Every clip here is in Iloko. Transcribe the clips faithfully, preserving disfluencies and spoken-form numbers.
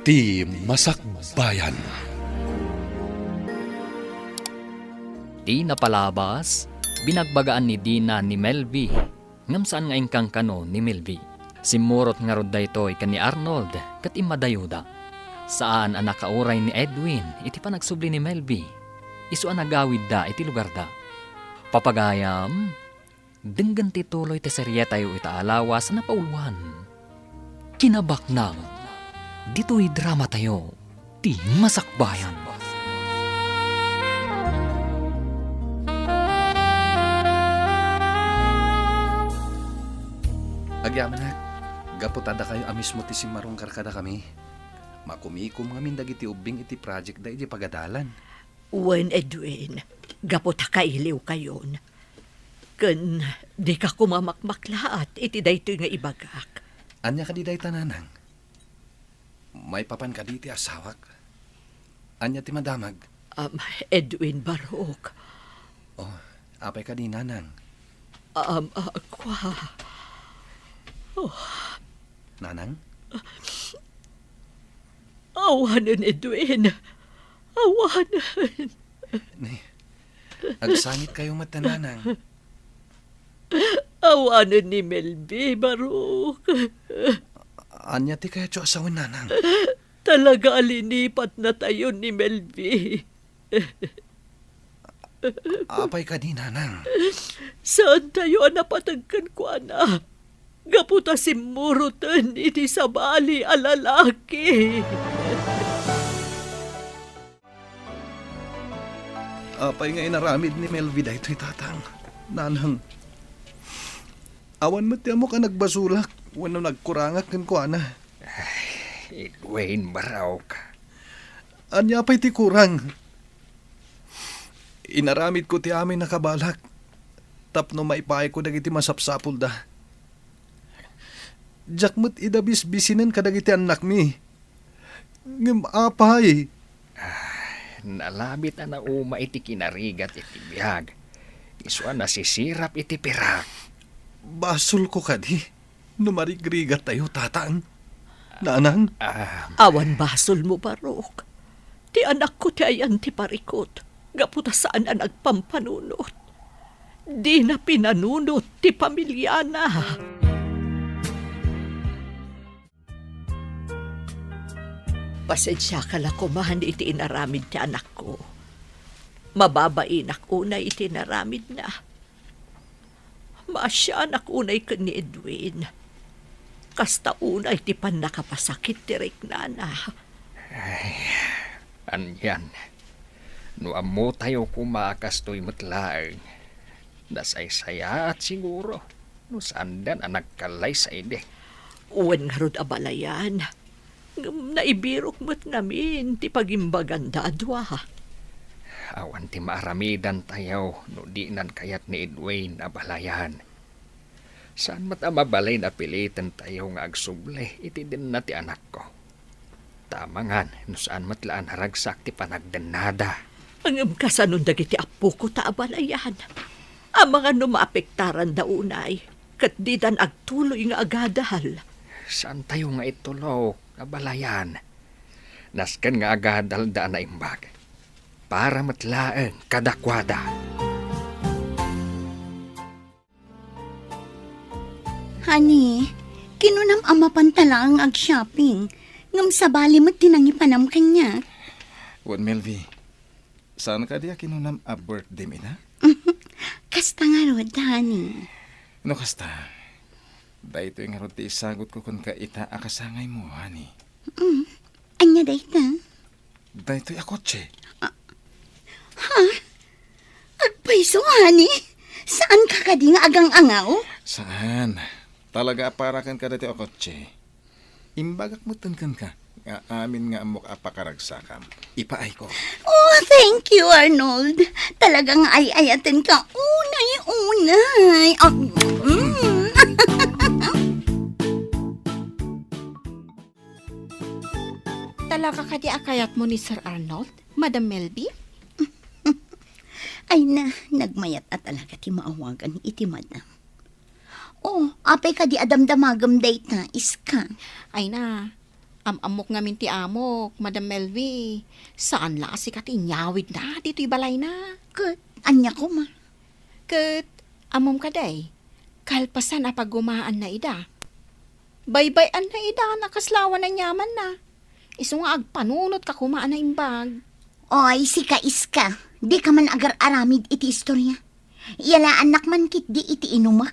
Ti Masakbayan. Di napalabas, binagbagaan ni Dina ni Melvi, ngem saan nga inkankano ni Melvi. Simmurot ngarud daytoy ken ni Arnold ket immadayuda. Saan a nakauray ni Edwin iti panagsubli ni Melvi. Isu a nagawidda iti lugarda. Papagayam, denggen ti tuloy ti serietayo ita a lawas a napauluan. Kinabaknang, ditoy dramatayo, Ti Masakbayan. Agyamanak, gapu ta dakayo a mismo ti simmarungkar kadakami, makumikom ngamin dagiti ubbing iti project da idiay pagadalan. Wen, Edwin, gapu ta kailiwkayon. Ken dika koma makmaklaat iti daytoy nga ibagak. Ania kadi dayta, nanang? Maipapan kadi ti asawak? Ania ti madamag? Um, Edwin Barok. Oh, apay kadi, nanang? Um, ah, kwa. Oh. Nanang? Awanen, Edwin. Awanen. Ni, agsangit kayo met, nanang. Awanen ni Melvi, Barok. Ania ti kayatyo a sawen, nanang? Talaga a linipatnatayo ni Melvi. Apay kadi, nanang? Saantayo a napateg kenkuana. Gapu ta simmuroten iti sabali a lalaki. Apay nga inaramid ni Melvi daytoy, tatang? Nanang, awan met ti ammok a nagbasolak wenno nagkurangak kenkuana. Ay, Edwin, Barok. Ania pay ti kurang? Inaramidko ti amin a kabalak tapno maipaayko dagiti masapsapulda. Diak met ida bisbisinen kadagiti annakmi. Ngem apay? Ah, nalabit a nauma iti kinarigat iti biag. Isu a nasisirap iti pirak. Basolko kadi no marigrigattayo, tatang? Nanang? Ah. Awan basolmo, Barok. Ti anakko ti ayan ti parikut, gapu ta saan a nagpampanunot. Dina pinanunot ti pamiliana. Pasensiaka la koman iti inaramid ti anakko. Mababainak unay iti inaramidna. Maasianak unay ken ni Edwin. Kasta unay ti pannakapasakit ti riknana. Ay, anian. No ammotayo koma a kastoy met laeng, nasaysayaat siguro no saandan a nagkallaysa idi. Wen ngarud, abalayan, ngem naibirok met ngamin ti pagimbaganda a dua. Awan ti maaramidantayo no dinan kayat ni Edwin, abalayan. Saan met a mabalin a pilitentayo nga agsubli iti denna ti anakko. Ta amangan no saan met la a naragsak ti panagdennada. Ngem kasanon dagiti appoko ta abalayan? Amangan no maapektaranda unay, ket didan agtuloy nga agadal. Saantayo nga itulok, abalayan. Nasken nga agadalda a naimbag. Para met laeng kadakuada. Honey, kinunam a mapanta laeng nga ag-shopping, ngem sabali met ti nangipanam kaniak. Wen, Melvi, saan kadi a kinunam a birthday-mi ita? Kasta ngarud, honey. No kasta, daytoy ngarud ti isagutko kenka ita a kasangaymo, honey. Mm. Ania dayta? Daytoy a kotse. Ah, ha? Agpayso, honey? Saanka kadi nga agang-angaw? Saan. Talaga a para kenka daytoy a kotse. Imbagak metten kenka nga amin nga ammok a pakaragsakam, ipaayko. Oh, thank you, Arnold. Talaga nga ay-ayatenka unay-unay. Ah, mm. Talaga kadi a kayatmo ni Sir Arnold, Madam Melvi? Ay na, nagmayat a talaga ti maawagan iti madam. Oh, apay kadi a damdamagem dayta, Iska? Ay na, Am-ammok ngamin ti amok, Madam Melvi. Saan la a sika ti inyawidna ditoy balayna. Ket ania koma? Ket ammom kadi, kalpasan a paggumaanna ida, baybay-anna ida a nakaslawan a niamanna. Isu nga agpanunotka koma a naimbag. Oy, sika iska, dika man agar-aramid iti istorya. Iyalaannak man ketdi iti inumek.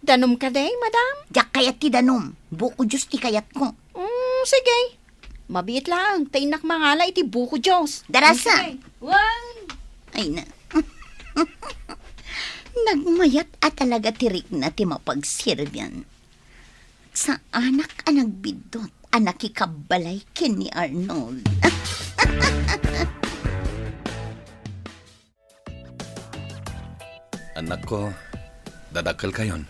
Danum kadi, madam? Diak kayat ti danum. Buko juice ti kayatko. Mm, sige. Mabiit laeng, ta innak mangala iti buko juice. Darasa. Mm, sige. Wen. Ay na. Nagmayat a talaga ti rikna ti mapagserbian. Saanak a nagbiddut a nakikabbalay ken ni Arnold. Annakko, dadakkelkayon.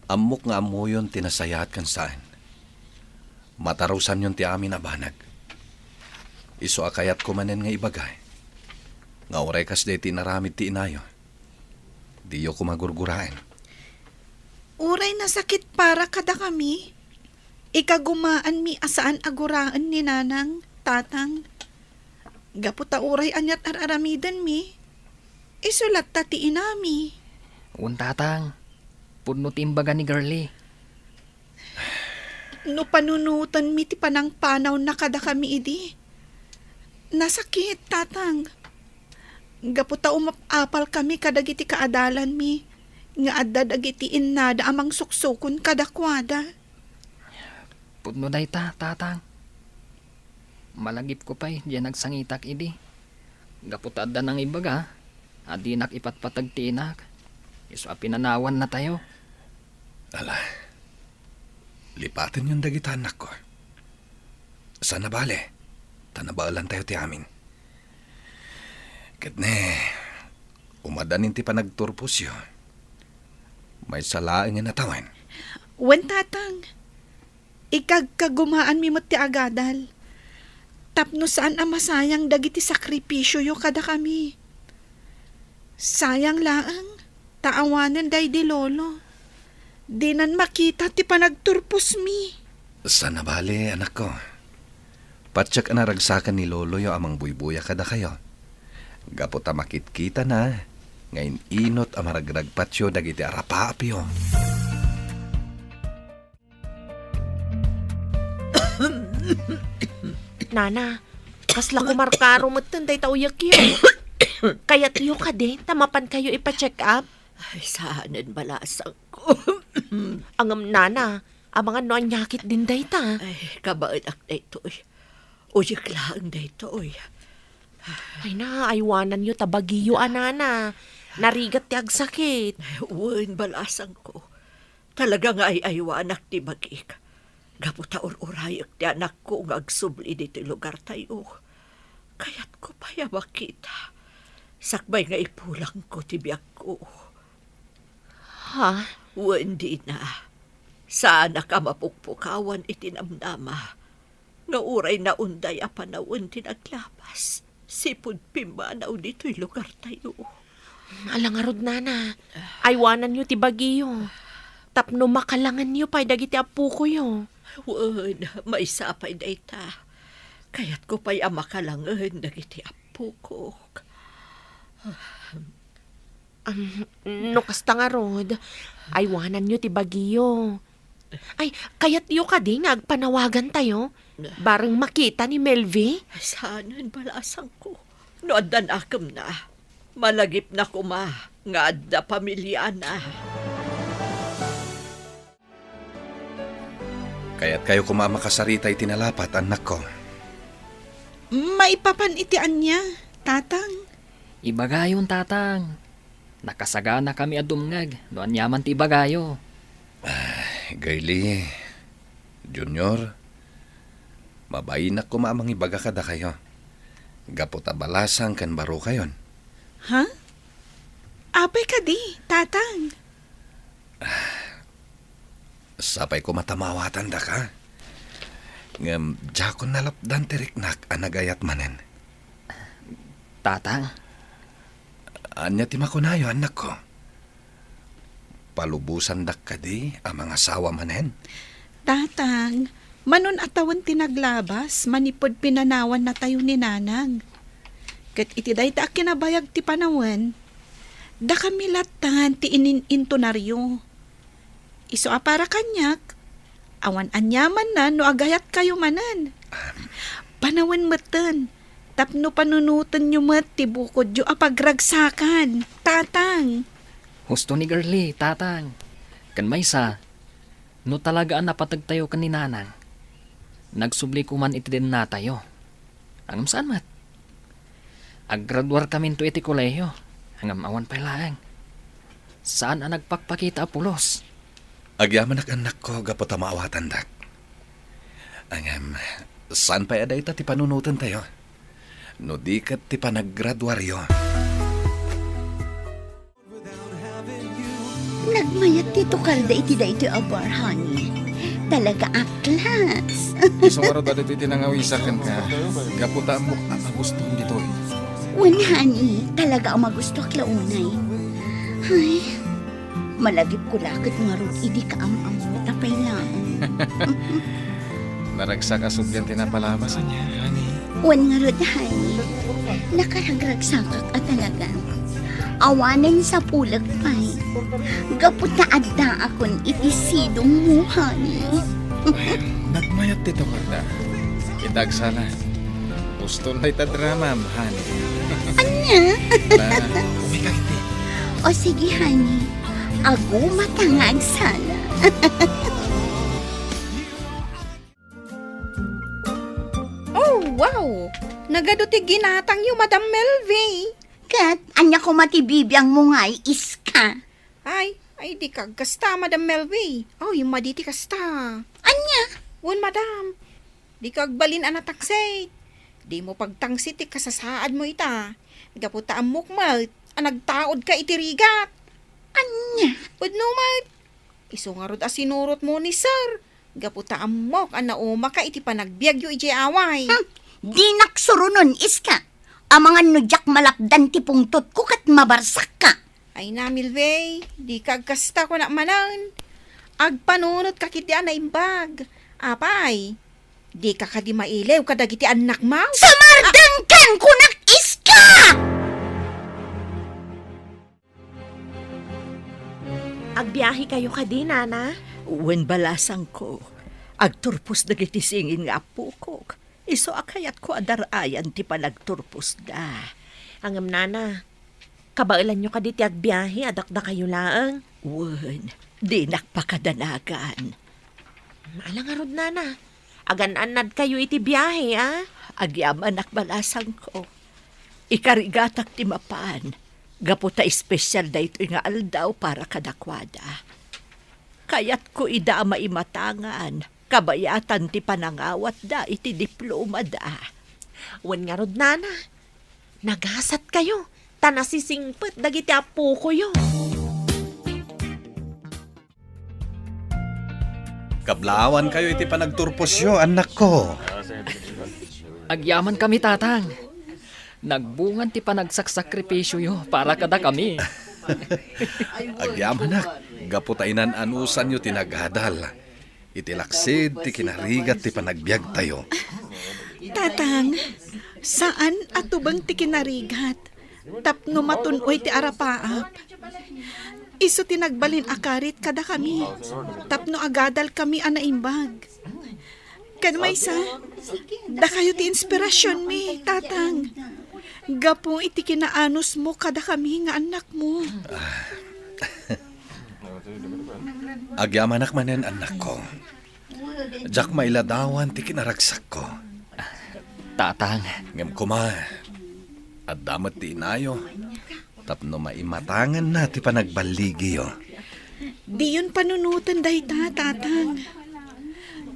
Ammok nga ammoyon ti nasayaat ken saan. Matarusanyon ti amin a banag. Isu a kayatko manen nga ibaga, nga uray kasdi ti inaramid ti inayo, diyo koma gurguraen. Uray nasakit para kadakami, ikagumaanmi a saan a guraen ni Nanang, Tatang. Gapu ta uray ania't ar-aramidenmi, isu latta ti inami. Wen, Tatang. Pudno ti imbaga ni Girlie. No panunotenmi ti panangpanawna kadakami idi, nasakit, Tatang. Gapu ta umap-apalkami kadagiti kaadalanmi nga adda dagiti innada a mangsuksukon kadakuada. Pudno dayta, Tatang. Malagipko pay diay nagsangitak idi. Gapu ta adda nangibaga a dinak ipatpateg ti inak, isu a pinanawannatayo. Ala, lipatenyon dagita, annakko. Saan a bale, ta nabaelantayo ti amin. Ket ne, umadanin ti panagturposyo, maysa laengen a tawen. Wen, Tatang. Ikagkagumaanmi met ti agadal, tapno saan a masayang dagiti sakripisioyo kadakami. Sayang laeng, ta awanen daydi lolo. Dinan makita ti panagturposmi. Saan a bale, annakko. Patiek a naragsaken ni loloyo a mangbuybuya kadakayo. Gapu ta makitkitana nga in-inut a maragragpatyo dagiti arapaapyo. Nana, kasla kumarkaro metten dayta uyekyo. Kayatyo kadi ta mapankayo ipa-check up? Ay, saanen balasangko. Ngem, Nana, amangan no aniakit din dayta. Ay, kabaenak daytoy. Uyek laeng daytoy. Ay na, aywananyo ta bagiyo a, Nana. Narigat ti agsakit. Wen, balasangko. Talaga nga ay-aywanak ti bagik. Gapu ta ur-urayek ti anakko nga agsubli ditoy lugartayo. Kayatko pay a makita. Sakbay nga ipulangko ti biagko. Ha? Wen, dina. Saanak a mapukpukawan iti namnama nga uray naunday a panawen ti naglabas, sipud pimmanaw ditoy lugartayo. Ala ngarud, Nana, aywananyo ti bagiyo, tapno makalangenyo pay dagiti appokoyo. Wen, maysa pay dayta. Kayatko pay a makalangen dagiti appokok. Am, no kasta ngarud, aywananyo ti bagiyo. Ay, kayatyo kadi nga agpanawagantayo? Bareng makita ni Melvi? Saanen, balasangko. No adda nakemna, malagipna koma nga adda pamiliana. Kayatkayo koma a makasarita iti nalapat, annakko. Maipapan iti ania, Tatang? Ibagayon, Tatang. Nakasaganakami a dumngeg no aniaman ti ibagayo. Ay, Girlie, Junior, mabainak koma a mangibaga kadakayo. Gapu ta balasang ken barokayon. Ha? Apay kadi, Tatang? Sapay koma ta maawatandaka. Ngem diakon nalapdan ti riknak a nagayat manen. Tatang? Ania ti makunayo, annakko? Palubosandak kadi a mangasawa manen? Tatang, Manon a tawen ti naglabas manipud pinanawannatayo ni Nanang. Ket iti dayta a kinabayag ti panawen, dakami lattan ti inin-intonaryo. Isu a para kaniak, awan aniamanna no agayatkayo manen. Panawen metten, tapno panunotenyo met ti bukodyo a pagragsakan, Tatang. Husto ni Girlie, Tatang. Ken maysa, no talaga a napategtayo ken ni Nanang, nagsubli koman iti dennatayo. Ngem saan met. Aggraduarkaminto iti kolehio, ngem awan pay laeng. Saan a nagpakpakita a pulos. Agyamanak, annakko, gapu ta maawatandak. Ngem, saan pay a dayta ti panunotentayo? No di ket ti panaggraduaryo. Nagmayat ti tukarda iti daytoy a bar, honey. Talaga a class. Isu ngarud a ditoy ti nangawisak kenka, gapu ta ammok a magustuam ditoy. Wen, honey, talaga a magustuak la unay. Ay, malagipko la ket ngarud idi kaam-ammo ta pay laeng. Naragsak a sublian ti napalabas, ania, honey? Wen ngarud, honey. Nakaragragsakak a talaga. Awanen sapulek pay. Gapu ta addaakon iti sidongmo, honey. Nagmayat ti tukarda. Ita agsala. Gusto na ita dramam, honey. Ania? Na, umikak iti. O sige, honey. Agumata nga agsala. Oh, wow! Nagadu ti ginatangyo, Madam Melvi. Ket ania koma ti bibiangmo ngay, Iska? Ay, ay, dika agkasta, Madam Melvi. Ay, madi ti kasta. Ania? Wen, Madam. Dika agbalin a natangsit. Dimo pagtangsit ti kasasaadmo ita. Gapu ta ammok met a nagtaudka iti rigat. Ania? Pudno met. Isu ngarud a sinurotmo ni Sir. Gapu ta ammok a naumaka iti panagbiagyo idiay away. Hmm, dinak suronen, Iska. Amangan no diak malapdan ti pungtotko ket mabarsakka. Ay na, Milvey, dika agkasta, kunak manen. Agpanunotka ketdi a naimbag. Apay, dika kadi mailiw kadagiti annakmo? Sumardengkan, kunak, Iska! Agbiahekayo kadi, Nana? Wen, balasangko. Agturpos dagiti singin nga appokok. Isu a kayatko a dar-ayan ti panagturposda. Ngem, Nana, kabaelanyo kadi ti agbiahe a dakdakayo laeng? Wen, dinak pakadanagan. Ala ngarud, Nana. Agan-annadkayo iti biahe, a? Agyamanak, balasangko. Ikarigatak ti mapan, gapu ta espesial daytoy nga aldaw para kadakuada. Kayatko ida a maimatangan, kabayatan ti panangawatda iti diplomada. Wen ngarud, Nana, nagasatkayo, ta nasisingpet dagiti appokoyo. Kablawankayo iti panagturposyo, annakko. Agyamankami, Tatang. Nagbungan ti panagsaksakripisioyo para kadakami. Agyamanak, gapu ta inan-anusanyo ti nagadal. Iti laksid ti kinarigat ti panagbiagtayo. Tatang, saan a tubeng ti kinarigat tapno matun-oy ti arapaap. Isu ti nagbalin a karit kadakami tapno agadalkami a naimbag. Ken maysa, dakayo ti inspirasionmi, Tatang, gapu iti kinaanusmo kadakami nga annakmo. Agyamanak manen, annakko. Diak mailadawan ti kinaragsakko. Tatang. Ngem koma, adda met ti inayo tapno maimatanganna ti panagballigiyo. Diyon panunoten dayta, Tatang.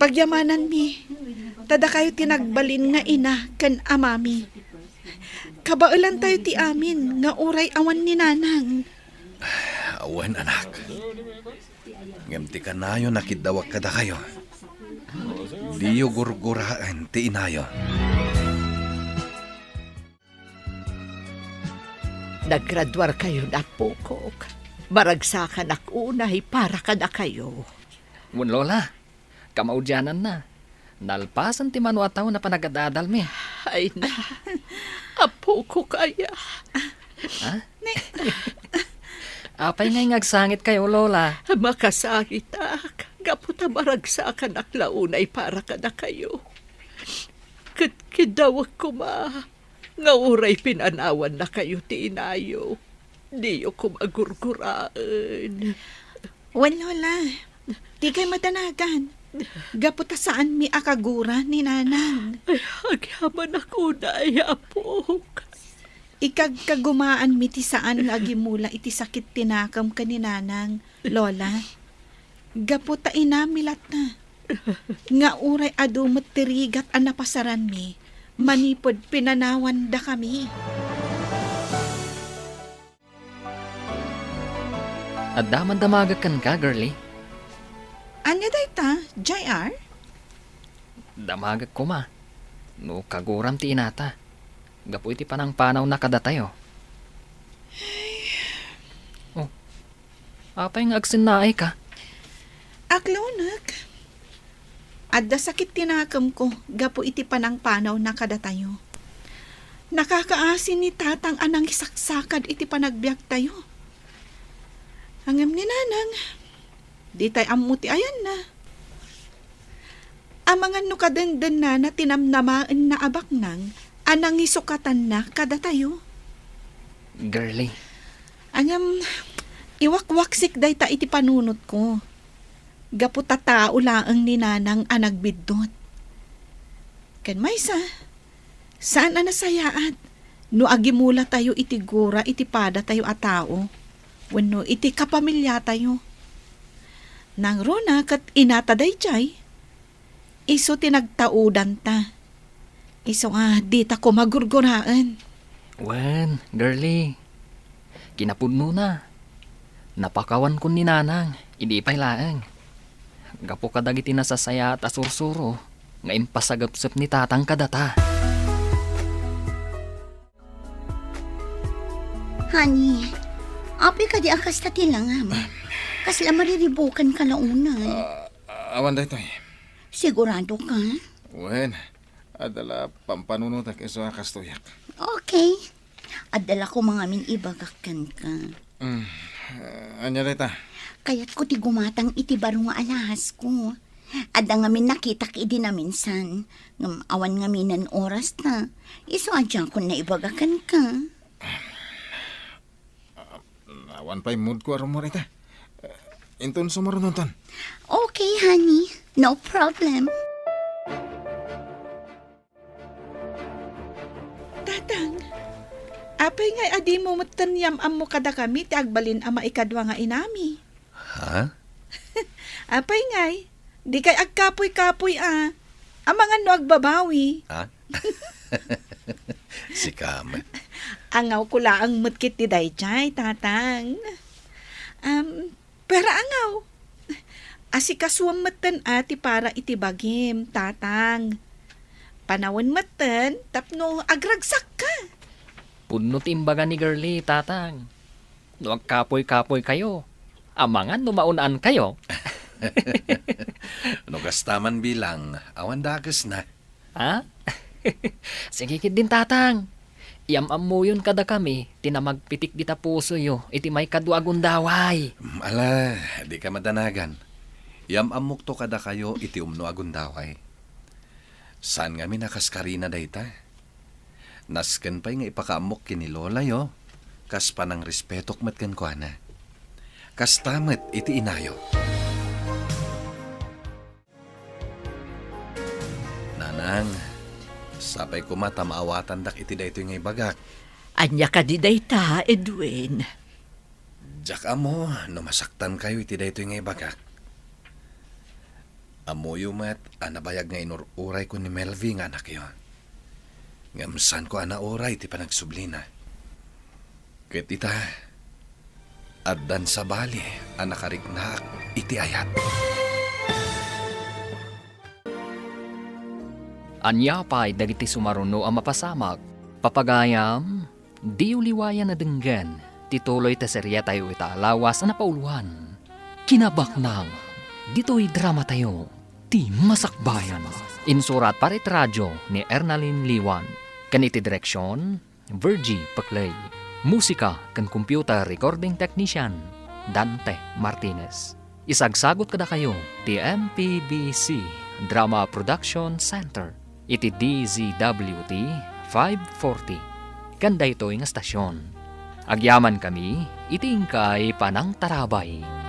Pagyamananmi, ta dakayo ti nagbalin nga ina ken amami. Kabaelantayo ti amin nga uray awan ni Nanang. Awan, anak. Ngem ti kanayon a kiddawak kadakayo, diyo gurguraen ti inayo. Naggraduarkayon, appokok. Maragsakanak unay para kadakayo. Wen, Lola, kamaudiananna. Nalpasen ti mano a tao na panagadadalmi. Ay na, apok aya. Ha? Apay ngay nga agsangitkayo, Lola? Makasangitak, gapu ta maragsakanak la unay para kadakayo. Ket kiddawek koma nga uray pinanawannakayo ti inayo, diyo koma gurguraen. Wen, Lola, dikay madanagan. Gapu ta saanmi a kagura ni Nanang. Ay, agyamanak unay, apok. Ikagkagumaanmi ti saan nga agimula iti sakit ti nakem ken ni Nanang, Lola. Gapu ta inami latta nga uray adu met ti rigat a napasaranmi manipud pinanawandakami. Adda man damagek kenka, girlie. Ania dayta, J R? Damagek koma no kaguram ti inata gapu iti panangpanawna kadatayo. Oh, apay nga agsennaayka? Aklonek. Adda sakit ti nakemko gapu iti panangpanawna kadatayo. Nakakaasi ni Tatang a nangisaksakad iti panagbiagtayo. Ngem ni Nanang, ditay ammo ti ayanna. Amangan no kadendennana ti namnamaenna a baknang a nangisukatanna kadatayo. Girlie. Ngem, iwakwaksik dayta iti panunotko. Gapu ta tao laeng ni Nanang a nagbiddut. Ken maysa, saan a nasayaat no agimulatayo iti gura iti padatayo a tao wenno iti kapamiliatayo. Nangruna ket inata daydiay, isu ti nagtaudanta. Isu nga dita koma gurguraen. Wen, girlie, kinapudnona, napakawankon ni Nanang idi pay laeng. Gapu kadagiti nasasayaat a sursuro nga impasagepsep ni Tatang kadata. Honey, apay kadi a kasta ti langam? Kasla mariribukanka la unay? Ah, awan daytoy. Sigurado ka? Wen, adda la pampanunotek isu a kastoyak. Okay. Adda la koma ngamin ibagak kenka. Mm, ah, ania dayta? Kayatko ti gumatang iti baro nga alahasko. Adda ngamin nakitak idi naminsan, ngem awan ngaminen orasta. Isu a diakon naibaga kenka. Ah, awan pay moodko a rummuar ita. Eh, inton sumarunonton. Okay, honey. No problem. Tatang, apay ngay a dimo metten yam-ammo kadakami ti agbalin a maikadua nga inami? Ha? Apay ngay, dikay agkapuy-kapuy a. Amangan no agbabawi. Ha? Sika met. Angawko laeng met ket ti daydiay, Tatang. Am, pero angaw, asikasuam metten a ti para iti bagim, Tatang. Panawen metten tapno agragsakka. Pudno ti imbaga ni Girlie, Tatang. No agkapuy-kapuykayo, amangan no maun-ankayo. No kasta man bilang, awan dakesna. Ha? Sige ketdin, Tatang. Yam-ammoyon kadakami ti namagpitik dita pusoyo iti maikadua a gundaway. Mm, ala, dika madanagan. Yam-ammokto kadakayo iti umno a gundaway. Saan ngamin a kaskarina dayta. Nasken pay nga ipakaammok ken ni Lolayo, kas panangrespetok met kenkuana. Kasta met iti inayo. Nanang, sapay koma ta maawatandak iti daytoy nga ibagak. Ania kadi dayta, Edwin? Diak ammo no masaktankayo iti daytoy nga ibagak. Ammoyo met a nabayag nga inur-urayko ni Melvi nga anakyo. Ngem saanko a nauray ti panagsublina. Ket ita, addan sabali a nakariknaak iti ayat. Ania pay dagiti sumaruno a mapasamak? Papagayam, diyo liwayan a denggen ti tuloy ti seriatayo ita a lawas a napauloan. Kinabaknang, ditoy dramatayo, ti Masakbayan. Insurat para iti radyo ni Ernalyn Liwan, ken iti direksion, Virgie Peclay. Musika ken computer recording technician, Dante Martinez. Isagsagot kadakayo ti M P B C Drama Production Center iti D Z W T five forty, ken daytoy nga stasyon. Agyamankami iti inkay panangtarabay.